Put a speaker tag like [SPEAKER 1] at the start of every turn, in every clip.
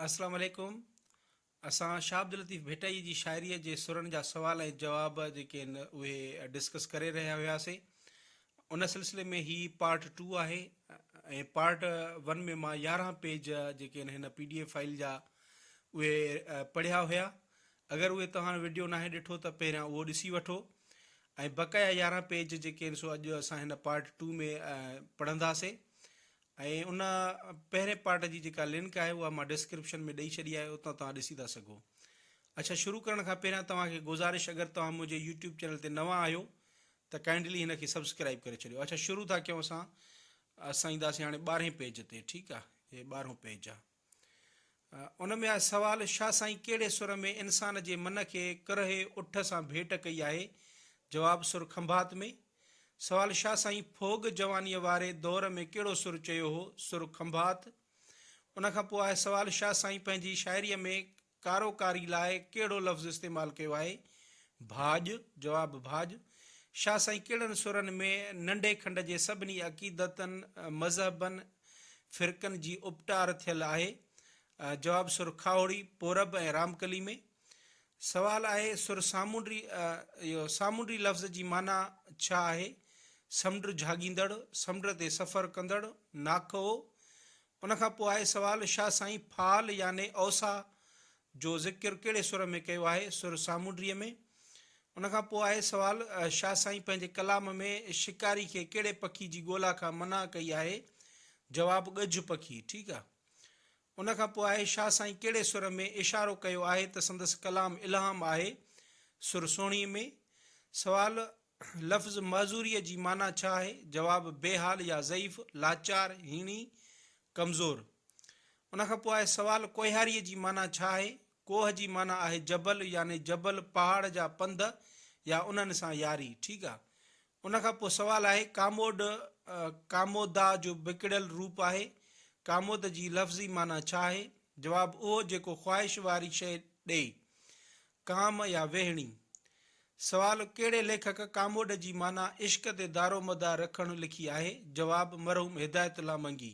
[SPEAKER 1] اسلام عليڪم اسان شاھ عبداللطيف ڀٽائي جي شاعريء جي سرن جا سوال ۽ جواب جيڪي آهن اهي ڊسڪس ڪري رهيا هياسين ان سلسلي ۾ هي پارٽ ٽو آهي ۽ پارٽ ون ۾ مان 11 پيج جيڪي آهن هن پي ڊي ايف فائل جا اهي پڙهيا هيا اگر اهي توهان وڊيو ناهي ڏٺو ته پهريان اهو ڏسي وٺو ۽ بقايا 11 پيج جيڪي آهن سو اڄ اسان هن پارٽ ٽو ۾ پڙهنداسين ۽ ان پهرين پارٽ جي جيڪا لنڪ آهي اها مان ڊسڪرپشن ۾ ڏئي ڇڏي آهي اتان توهان ڏسي ٿا سگهو. اڇا شروع ڪرڻ کان پهريان توهان کي گذارش اگر توهان منهنجي يوٽيوب چينل تي نوان آهيو ته ڪائنڊلي هن کي سبسڪرائب ڪري ڇڏيو. اڇا شروع ٿا ڪيون اسان اسان اينداسين هاڻي ٻارهين پيج تي ٺيڪ آهي هي ٻارهون پيج آهي. ان ۾ آهي سوال، شاهه سائين ڪهڙي سر ۾ انسان جي من کي ڪرهي اٺ سان ڀيٽ ڪئي آهي؟ جواب، سر کنڀات ۾. سوال، شاهه سائين ڦوڳ جوانيء واري دور ۾ ڪهڙو سر چيو هو؟ سر کنڀات. ان کان پوء آهي سوال، شاهه سائين پنهنجي شاعريء ۾ ڪارو ڪاري لاء ڪهڙو لفظ استعمال ڪيو آهي؟ ڀاڄ. جواب، ڀاڄ. شاهه سائين ڪهڙن سرن ۾ ننڍي کنڊ جي سڀني عقيدتن، مذهبن، فرقن جي اپٽار ٿيل آهي؟ جواب، سر کاهوڙي، پورب ۽ رامڪلي ۾. سوال آهي، سر سامونڊي، اهو سامونڊي لفظ جي معنيٰ ڇا آهي؟ سمنڊ جهاڳيندڙ، سمنڊ تي سفر ڪندڙ، ناکئو. ان کان پوء آهي سوال، شاهه سائين فال يعني اوسا جو ذڪر ڪهڙي سر ۾ ڪيو آهي؟ سر سامونڊيء ۾. ان کان پوء آهي سوال، شاهه سائين پنهنجي ڪلام ۾ شڪاري کي ڪهڙي پکي جي ڳولا کان منع ڪئي آهي؟ جواب، ڳجهه پکي. ٺيڪ آ. ان کان پوء آهي شاهه سائين ڪهڙي سر ۾ اشارو ڪيو آهي ته سندس ڪلام الهام آهي؟ سر سهڻي ۾. سوال، لفظ معذوريء جي معنيٰ ڇا آهي؟ جواب، بي حال يا ضعيف، لاچار، هيڻي، ڪمزور. ان کان پوء آهي سوال، ڪوهياريء جي معنيٰ ڇا آهي؟ ڪوهه جي معنيٰ آهي جبل يعني جبل، پهاڙ جا پنڌ يا انهن سان ياري. ٺيڪ آ. ان کان پوء سوال آهي، ڪاموڏ، ڪامودا جو بگڙيل روپ آهي. ڪامود جي لفظي معنيٰ ڇا آهي؟ جواب، اهو جيڪو خواهش واري شيء ڏئي. ڪام يا ويهڻي. سوال، ڪهڙي ليکڪ ڪاموڏ جي معنيٰ عشق تي دارومدار رکڻ لکي آهي؟ جواب، مرحوم هدايت الله منگي.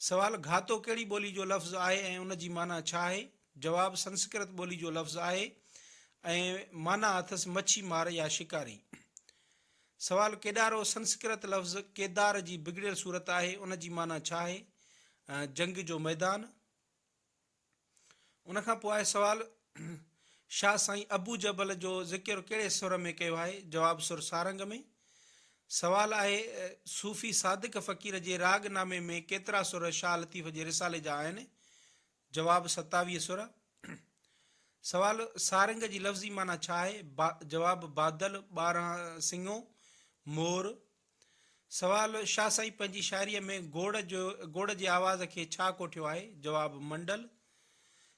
[SPEAKER 1] سوال، گهاتو ڪهڙي ٻولي جو لفظ آهي ۽ ان جي معنيٰ ڇا آهي؟ جواب، سنسڪرت ٻولي جو لفظ آهي ۽ معنيٰ اٿس مڇي مار يا شڪاري. سوال، ڪيڏارو سنسڪرت لفظ ڪيدار جي بگڙيل صورت آهي، ان جي معنيٰ ڇا آهي؟ جنگ جو ميدان. ان کان پوء آهي سوال، شاهه سائين ابو جبل جو ذڪر ڪهڙي سر ۾ ڪيو آهي؟ جواب، سر سارنگ ۾. سوال آهي، صوفي صادق فقير جي راڳ نامي ۾ ڪيترا سر شاهه لطيف جي رسالي جا آهن؟ جواب، 27 سر. سوال، سارنگ جي لفظي معنيٰ ڇا آهي؟ جواب، بادل، 12 سڱو، مور. سوال، شاهه سائين پنهنجي شاعريء ۾ گوڙ جو گوڙ جي آواز کي ڇا ڪوٺيو آهي؟ جواب، منڊل.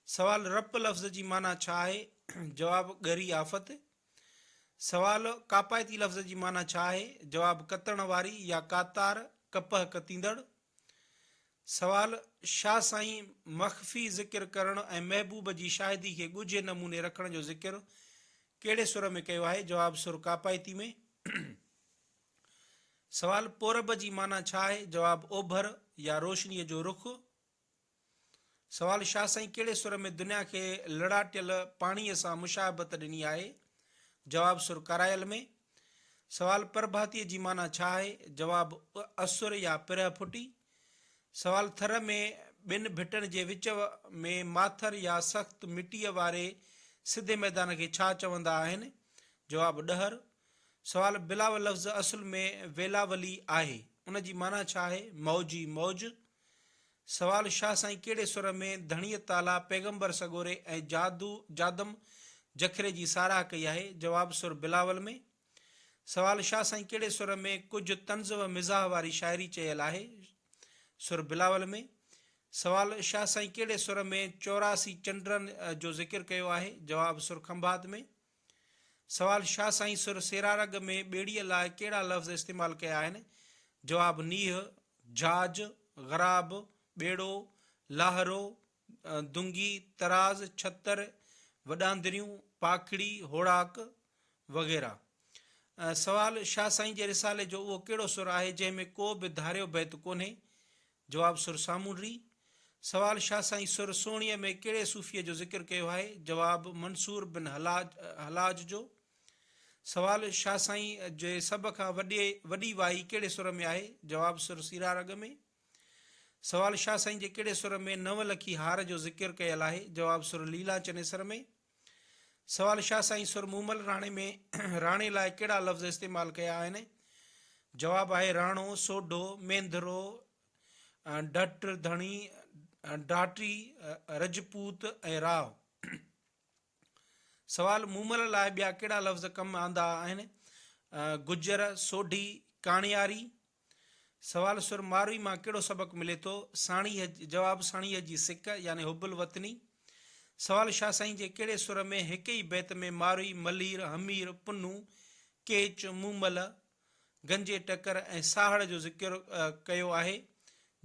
[SPEAKER 1] سوال، رپ لفظ جي معنيٰ ڇا آهي؟ جواب، ڳري آفت. سوال، ڪاپائتي لفظ جي معنيٰ ڇا آهي؟ جواب، ڪتڻ واري يا ڪاتار، ڪپهه ڪتيندڙ. سوال، شاهه سائين مخفي ذڪر ڪرڻ ۽ محبوب جي شاهدي کي ڳجهي نموني رکڻ جو ذڪر ڪهڙي سر ۾ ڪيو آهي؟ جواب، سر ڪاپائتي ۾. سوال، پورب جي معنيٰ ڇا آهي؟ جواب، اوڀر يا روشنيء جو رخ. سوال، شاهه سائين ڪهڙي سر ۾ دنيا کي لڙاٽيل پاڻيء سان مشاهبت ڏني آهي؟ جواب، سر ڪارايل ۾. سوال، پرڀاتيء جي معنيٰ ڇا آهي؟ جواب، اسر يا پرهه ڦٽي. سوال، ٿر ۾ ٻن ڀٽن جي وچ ۾ ماٿر يا سخت مٽيء واري سڌي ميدان کي ڇا چوندا آهن؟ جواب، ڏهر. سوال، بلاول لفظ اصل ۾ ويلاولي آهي، ان جي معنيٰ ڇا آهي؟ موجي، موج. سوال، شاهه سائين ڪهڙي سر ۾ ڌڻيء تعاليٰ، پيغمبر سڳوري ۽ جادو، جادم جکري جي ساراهه ڪئي آهي؟ جواب، سر بلاول ۾. سوال، شاهه سائين ڪهڙي سر ۾ ڪجهه طنز و مزاح واري شاعري چيل آهي؟ سر بلاول ۾. سوال، شاهه سائين ڪهڙي سر ۾ 84 چنڊن جو ذڪر ڪيو آهي؟ جواب، سر کنڀات ۾. سوال، شاهه سائين سر سيرارڳ ۾ ٻيڙيء لاء ڪهڙا لفظ استعمال ڪيا آهن؟ جواب، نيهه، جھاج، غراب، ٻيڙو، لاهرو، دنگي، طراز، ڇتر، وڏاندريون، پاکڙي، هوڙاڪ وغيره. سوال، شاهه سائين جي رسالي جو اهو ڪهڙو سر آهي جنهن ۾ ڪو به ڌاريو بيت ڪونهي؟ جواب، سر سامونڊي. سوال، شاهه سائين سر سهڻيء ۾ ڪهڙي صوفيء جو ذڪر ڪيو آهي؟ جواب، منصور بن حلاج جو. سوال، شاهه سائين جي سڀ کان وڏي وڏي وائي ڪهڙي سر ۾ آهي؟ جواب، سر سيرارڳ ۾. سوال، شاهه سائين جي ڪهڙي سر ۾ نو لکي هار جو ذڪر ڪيل آهي؟ جواب، سر ليلا چنيسر ۾. سوال، شاهه سائين سر مومل راڻي ۾ راڻي لاء ڪهڙا لفظ استعمال ڪيا آهن؟ جواب آهي، راڻو، سوڍو، مينڌرو، ڍٽ ڌڻي، ڍاٽي، رجپوت ۽ راء. سوال، مومل لاء ٻيا ڪهڙا لفظ ڪم آندا آهن؟ گجر، سوڍي، ڪاڻياري. سوال، سر ماروي مان ڪهڙو سبق ملي ٿو؟ ساڻيهه، جواب، ساڻيهه جي سڪ يعني حب الوطني. سوال، شاهه سائين جي ڪهڙي سر ۾ هڪ ئي بيت ۾ ماروي، ملير، همير، پنهون، ڪيچ، مومل، گنجي ٽڪر ۽ ساهڙ جو ذڪر ڪيو آهي؟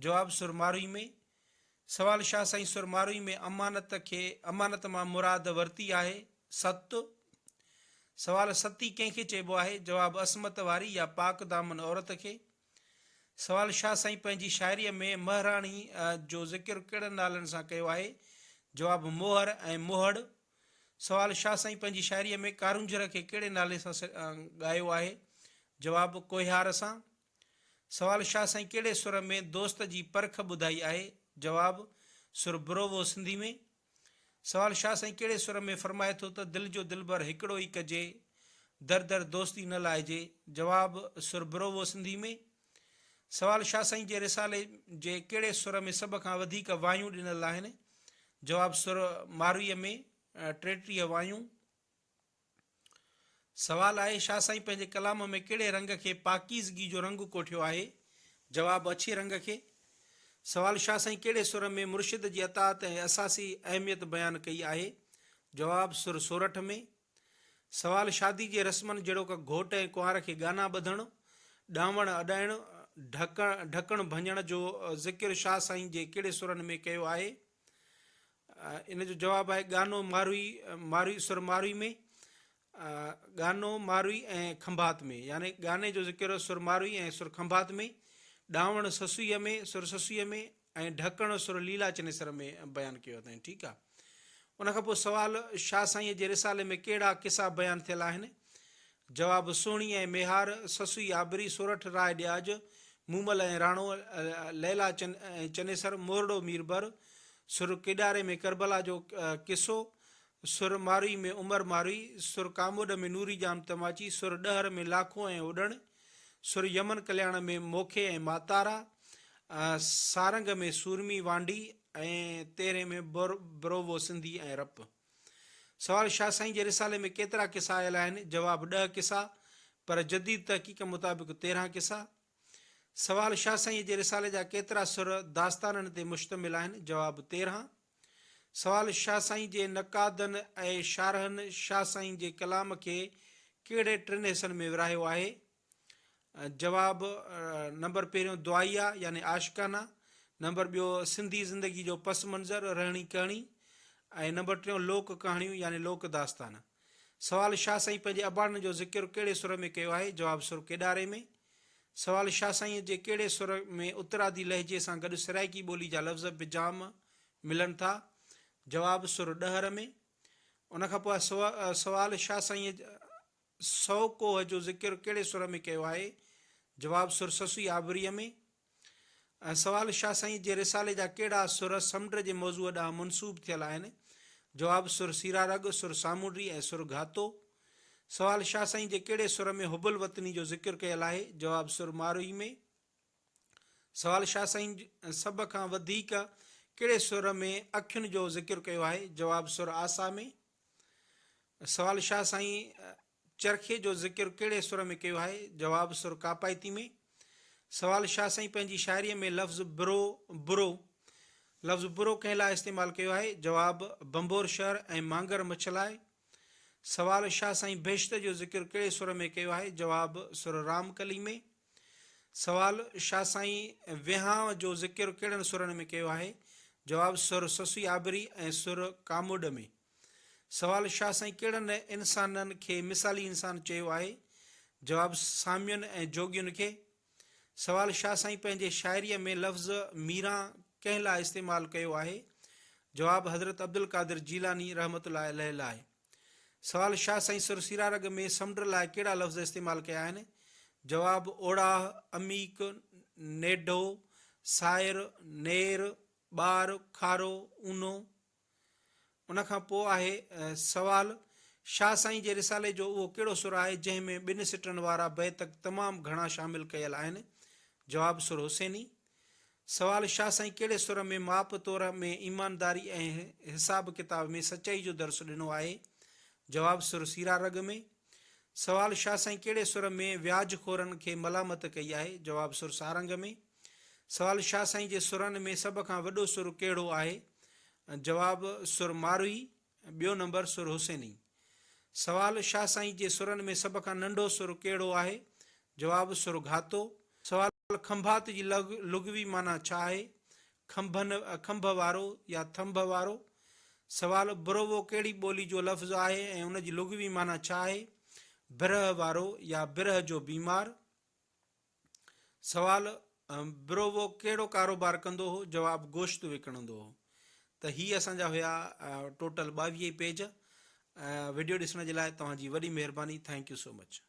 [SPEAKER 1] جواب، سر ماروي ۾. سوال، شاهه سائين سر ماروي ۾ امانت کي امانت مان مراد ورتي آهي؟ ست. سوال، ستي ڪنهن کي چئبو آهي؟ جواب، عصمت واري يا پاڪ دامن عورت کي. سوال، شاهه سائين پنهنجي شاعريء ۾ مهراڻي جو ذڪر ڪهڙن نالن سان ڪيو آهي؟ جواب، موهر ۽ موهڙ. سوال، شاهه سائين پنهنجي شاعريء ۾ ڪارونجهر کي ڪهڙي نالي سان ڳايو آهي؟ جواب، ڪوهيار سان. سوال، شاهه سائين ڪهڙي سر ۾ دوست جي پرک ٻڌائي آهي؟ جواب، سر بروو سنڌي ۾. سوال، شاهه سائين ڪهڙي سر ۾ فرمائي ٿو ته دل جو دلبر هڪڙو ئي ڪجي، در در دوستي نه لائجي؟ جواب، سر بروو سنڌي ۾. سوال، شاهه سائين جي رسالي جي ڪهڙي سر ۾ سڀ کان وڌيڪ وايون ڏنل آهن؟ جواب، سر مارويء ۾ 33 وايون. سوال آهي، شاهه سائين پنهنجي ڪلام ۾ ڪهڙي رنگ کي پاڪيزگي جو رنگ ڪوٺيو آهي؟ جواب، اڇي رنگ کي. سوال، شاهه سائين ڪهڙي سر ۾ مرشد جي اطاعت ۽ اساسي اهميت بيان ڪئي آهي؟ جواب، سر سورٺ ۾. سوال، شادي جي رسمن جهڙوڪ گهوٽ ۽ ڪنوار کي ڳانا ٻڌڻ، ڏانوڻ اڏائڻ، ڍڪڻ ڀڃڻ جو ذڪر شاهه سائين جي ڪهڙي سرن ۾ ڪيو آهي؟ ان جو جواب آهي ڳانو ماروي ماروي سر ماروي ۾ ڳانو ماروي ۽ کنڀات ۾ يعني ڳاني جو ذڪر سر ماروي ۽ سر کنڀات ۾ ڏانوڻ سسئيء ۾ سر سسئيء ۾ ۽ ڍڪڻ سر ليلا چنيسر ۾ بيان ڪيو اٿائين ٺيڪ آهي ان کان پوء سوال شاهه سائينء جي رسالي ۾ ڪهڙا قصا بيان ٿيل آهن جواب، سهڻي ۽ ميهار، سسئي آبري، سورٺ راء ڏياج، مومل ۽ راڻو، ليلا ۽ چنيسر، مورڙو ميربر، سر ڪيڏاري ۾ ڪربلا جو قصو، سر ماروئي ۾ عمر ماروئي، سر ڪاموڏ ۾ نوري ڄام تماچي، سر ڏهر ۾ لاکو ۽ اوڏڻ، سر يمن ڪلياڻ ۾ موکي ۽ ماتارا، سارنگ ۾ سورمي وانڍي ۽ تيرهين ۾ بروو سنڌي ۽ رپ. سوال، شاهه سائين جي رسالي ۾ ڪيترا قصا آيل آهن؟ جواب، ڏهه قصا، پر جديد تحقيق مطابق 13 قصا. سوال، شاهه سائينء جي رسالي جا ڪيترا سر داستانن تي مشتمل آهن؟ جواب، 13. سوال، شاهه سائين جي نقادن ۽ شارحن شاهه سائين جي ڪلام کي ڪهڙي ٽن حصن ۾ ورهايو آهي؟ جواب، نمبر پهريون دعائيه يعني عاشقانه، نمبر ٻيو سنڌي زندگي جو پس منظر، رهڻي ڪهڻي ۽ نمبر ٽيون لوڪ ڪهاڻيون يعني لوڪ داستان. سوال، شاهه سائين پنهنجي اباڻن جو ذڪر ڪهڙي سر ۾ ڪيو آهي؟ جواب، سر ڪيڏاري ۾. سوال، شاهه سائينء جي ڪهڙي سر ۾ اترادي لهجي سان گڏ سرائيڪي ٻولي جا لفظ به جام ملن ٿا؟ جواب، سر ڏهر ۾. ان کان پوء سوال، شاهه سائينء سو ڪوهه جو ذڪر ڪهڙي سر ۾ ڪيو آهي؟ جواب، سر سسئي آبريء ۾. سوال، شاهه سائينء جي رسالي جا ڪهڙا سر سمنڊ جي موضوع ڏانهن منسوب ٿيل آهن؟ جواب، سر سيرارڳ، سر سامونڊي ۽ سر گهاتو. سوال، شاهه سائينء جي ڪهڙي سر ۾ حب الوطني جو ذڪر ڪيل آهي؟ جواب، سر ماروئي ۾. سوال، شاهه سائين سڀ کان وڌيڪ ڪهڙي سر ۾ اکين جو ذڪر ڪيو آهي؟ جواب، سر آسا ۾. سوال، شاهه سائين چرخي جو ذڪر ڪهڙي سر ۾ ڪيو آهي؟ جواب، سر ڪاپائتي ۾. سوال، شاهه سائين پنهنجي شاعريء ۾ لفظ برو، برو، لفظ برو ڪنهن لاء استعمال ڪيو آهي؟ جواب، ڀنڀور شهر ۽ مانگر مڇ لاء. سوال، شاهه سائين بهشت جو ذڪر ڪهڙي سر ۾ ڪيو آهي؟ جواب، سر رامڪلي ۾. سوال، شاهه سائين وهانء جو ذڪر ڪهڙن سرن ۾ ڪيو آهي؟ جواب، سر سسئي آبري ۽ سر ڪاموڏ ۾. سوال، شاهه سائين ڪهڙن انسانن کي مثالي انسان چيو آهي؟ جواب، سامين ۽ جوڳين کي. سوال، شاهه سائين پنهنجي شاعريء ۾ لفظ ميران ڪنهن لاء استعمال ڪيو آهي؟ جواب، حضرت عبدالقادر جيلاني رحمة الله عليه لاء. سوال، شاهه سائين سر سيرارڳ ۾ سمنڊ لاء ڪهڙا لفظ استعمال ڪيا آهن؟ جواب، اوڙاهه، عميق، نيڍو، سائر، نير، ٻار، کارو، اونهو. ان کان پوء آهي سوال، شاهه سائين جي رسالي جو اهو ڪهڙو سر آهي جنهن ۾ ٻن سٽن وارا بيت تمام گهڻا شامل ڪيل آهن؟ جواب، سر حسيني. سوال، شاهه سائين ڪهڙي سر ۾ ماپ تور ۾ ايمانداري ۽ حساب ڪتاب ۾ سچائي جو درس ڏنو آهي؟ جواب، سر سيرا رڳ ۾. سوال، شاهه سائين ڪهڙي سر ۾ وياج خورن کي ملامت ڪئي آهي؟ جواب، سر سارنگ ۾. سوال، شاهه سائين جي سرن ۾ سڀ کان وڏو سر ڪهڙو آهي؟ جواب، سر ماروي، ٻيو نمبر سر حسيني. سوال، شاهه سائين جي سرن ۾ سڀ کان ننڍو سر ڪهڙو آهي؟ جواب، سر گهاتو. سوال، کنڀات جي لغوي معنيٰ ڇا آهي؟ کنڀن، کنڀ وارو يا ٿنڀ وارو. سوال، بروو ڪهڙي ٻولي جو لفظ آهي ۽ ان جي لغوي معنيٰ ڇا آهي؟ برهه وارو يا برهه جو بيمار. سوال، بروو ڪهڙو ڪاروبار ڪندو هو؟ جواب، گوشت وڪڻندو هو. ته هي اسان جا هيا ٽوٽل 22 ئي پيج. وڊيو ڏسڻ جي لاء توهان جي وڏي مهرباني thank you so much.